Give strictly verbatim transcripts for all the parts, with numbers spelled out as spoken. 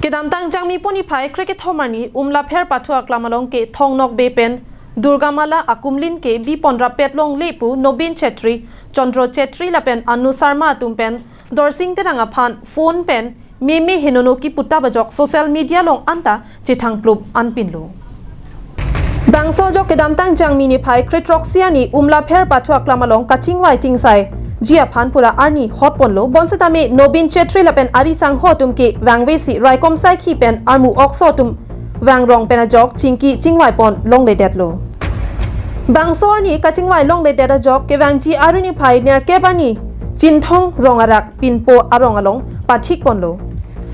Kedamtang Jangmi pon niphai krekethom arni Umlapher pathu aklam along ke Thongnokbe pen Durgamala akumlin ke bipon rapet longle pu Nobin Chetri, Chandra Chetri lapen Anu Sharma atum pen Dorsing Terang aphan phone pen meme henono kipu tap ajok social media along anta chethangplup anpinlo. Bangso ajok kedamtang Jangmi niphai kre throksi arni Umlapher pathu aklam along kachingvai chingsaiji aphan pura arni hotponlo, bonsetame Nobin Chetri lapen ari sangho atum ke vangvesi raikom saikhi pen armu okso atum vangrong pen ajok chingki chingvaipon longledetlo. Bangso arni kachingvai longledet ajok kevangji arni phai nerkep arni Chinthong Rongarak pinpo arong along pathikponlo.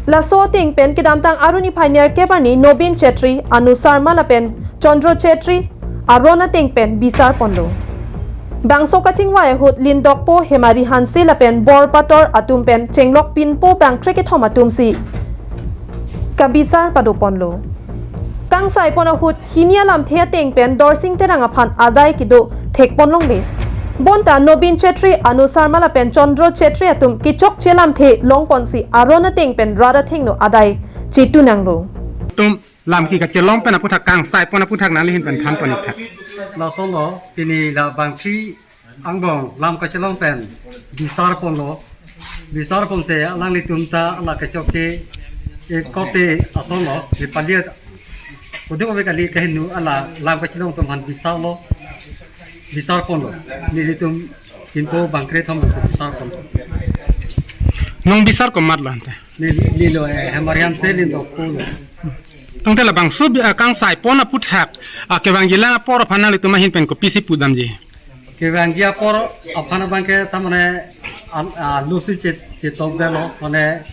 Laso ateng pen kedamtang arni phai nerkep arni Nobin Chetri, Anu Sharma lapen Chandra Chetri aron ateng pen bisarponlo. Bangso kachingvai ahut lindokpo Hemari Hanse lapen Borpator atum pen chenglok pinpo bang krekethom atumsi kabisar padoponlo. Kangsaipon ahut hini alamthe ateng pen Dorsing Terang aphan adai kedo thekpon longle. Bonta Nobin Chetri, Anu Sharma lapen Chandra Chetri atum kechokche lamthe longponsi aron ateng pen rat athengno adai chetunanglo. Tum lam ke kachelong pen aputhak, kangsaipon aputhak nanglihin pen thanpon ikthak. Lasonlo, pini la bangphli angbong lam kachelong pen bisarponlo. Bisarponsi alanglitum ta la kechokche ekote asonlo, Nepali koduk ave kali kaheno, ala lam kachelong atum aphan bisarlo, bisarponlo. Nelitum pinpo bang krethom si bisarponlo. Nongbisar komatlo anta? Neli, nelilo, eh, Hemari Hanse, lindokpo lo. Tangte labangso bi-, ah, kangsaipon aputhak, ah, kevangjilang apor aphan nanglitum ahin pen kopisi pudamji? Kevangji apor aphan abangke ta mane, ah, ah, lusi chet-, chetokdetlo, mane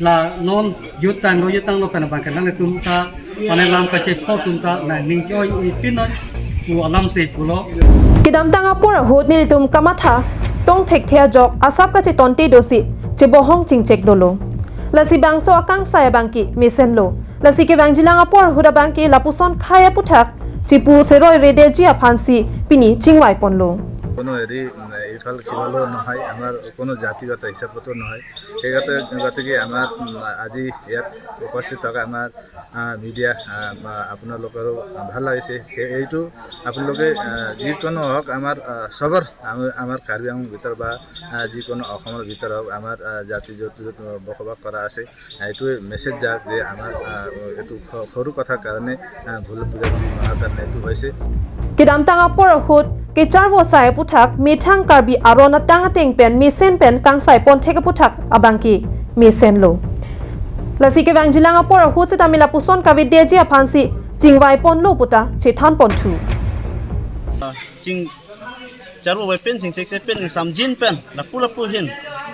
la non jutanglo, jutanglo pen abangke nanglitum ta mane lam kachepho atum ta nangning choi-i pinoi pu alamsi pulo. Kedamtang apor ahut nelitum kamatha tongthekthe ajok asap kachetonte dosi chebohong chingchek dolo. Lasi bangso akangsai abangke mesenlo. Lasi kevangjilang apor ahut abangke lapuson khei aputhak chepu seroi redetji aphansi pini chingvaiponlo. কোনো হেৰি, উম, ইফাল সিফালো নহয়, আমাৰ কোনো জাতিগত হিচাপতো নহয়। সেইগতে-, গতিকে আমাৰ, উম, আজি ইয়াত উপস্থিত থকা আমাৰ, আহ, মিডিয়া, আহ, বা আপোনালোকৰো ভাল লাগিছে। সেই, এইটো আপোনালোকে, আহ, যিকোনো হওক আমাৰ, আহ, চবৰ, আমি, আমাৰ কাৰ্বি আংলং ভিতৰত বা, আহ, যিকোনো অসমৰ ভিতৰত হওক আমাৰ, আহ, জাতি য'ত য'ত বসবাস কৰা আছে, এইটোৱে মেছেজ যাক যে আমাৰ, আহ, এইটো স-, সৰু কথাৰ কাৰণে, আহ, ভুল বুজাবুজি নোহোৱাৰ কাৰণে এইটো হৈছে। Kedamtang apor ahut kecharvosai aputhak methang Karbi aron atang ateng pen mesen pen kangsaipon thek aputhak abangke mesenlo. Lasi kevangjilang apor ahut setame lapuson kavedetji aphansi chingvaiponlo puta chethanponthu. Ching charvo vai pen chingchek se pen samjin pen lapu lapu hin,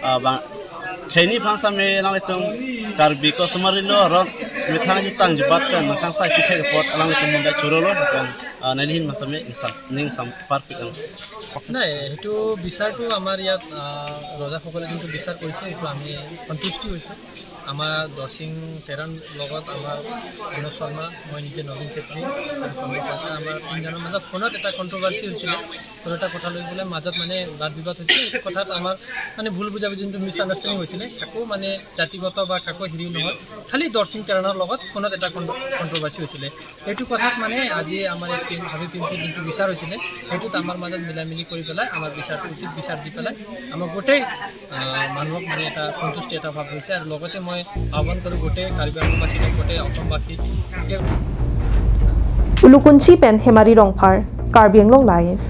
ah, bang khei ni aphan same nanglitum Karbi customary law aron methang jutang jubat pen methang sai kithek apot alanglitum mundai chorolo pen, ah, neli hin masame ingsam ning sam parpik ang. নাই, সেইটো বিচাৰটো আমাৰ ইয়াত, আহ, ৰজাসকলে যোনটো বিচাৰ কৰিছে, সেইটো আমি সন্তুষ্টি হৈছোঁ। আমাৰ দৰসিং তেৰাৰ লগত আমাৰ বিনোদ শৰ্মা, মই নিজে নবীন চেত্ৰী আৰু কমল কলিতা, আমাৰ তিনিজনৰ মাজত ফোনত এটা কণ্ট্ৰভাৰ্চি হৈছিলে। কোনো এটা কথা লৈ পেলাই মাজত মানে বাদ বিবাদ হৈছিলে। সেইটো কথাত আমাৰ মানে ভুল বুজাবুজি, যোনটো মিছ আণ্ডাৰষ্টেণ্ডিং হৈছিলে, কাকো মানে জাতিগত বা কাকো হেৰি নহয়, খালি দৰসিং তেৰাৰ লগত ফোনত এটা কণ্ট্ৰ-, কণ্ট্ৰভাৰ্চি হৈছিলে। সেইটো কথাত মানে আজি আমাৰ এই টিম, হাবি টিমটো যোনটো বিচাৰ হৈছিলে, সেইটোত আমাৰ মাজত মিলা মিলি কৰি পেলাই আমাৰ বিচাৰটো উচিত বিচাৰ দি পেলাই আমাৰ গোটেই, আহ, মানুহক মানে এটা সন্তুষ্টি এটা ভাৱ হৈছে। আৰু লগতে মই আহ্বান কৰোঁ গোটেই কাৰ্বি আংলংবাসীক, গোটেই অসমবাসীক। Ulukunchi pen Hemari Rongphar, Karbi Anglong Live.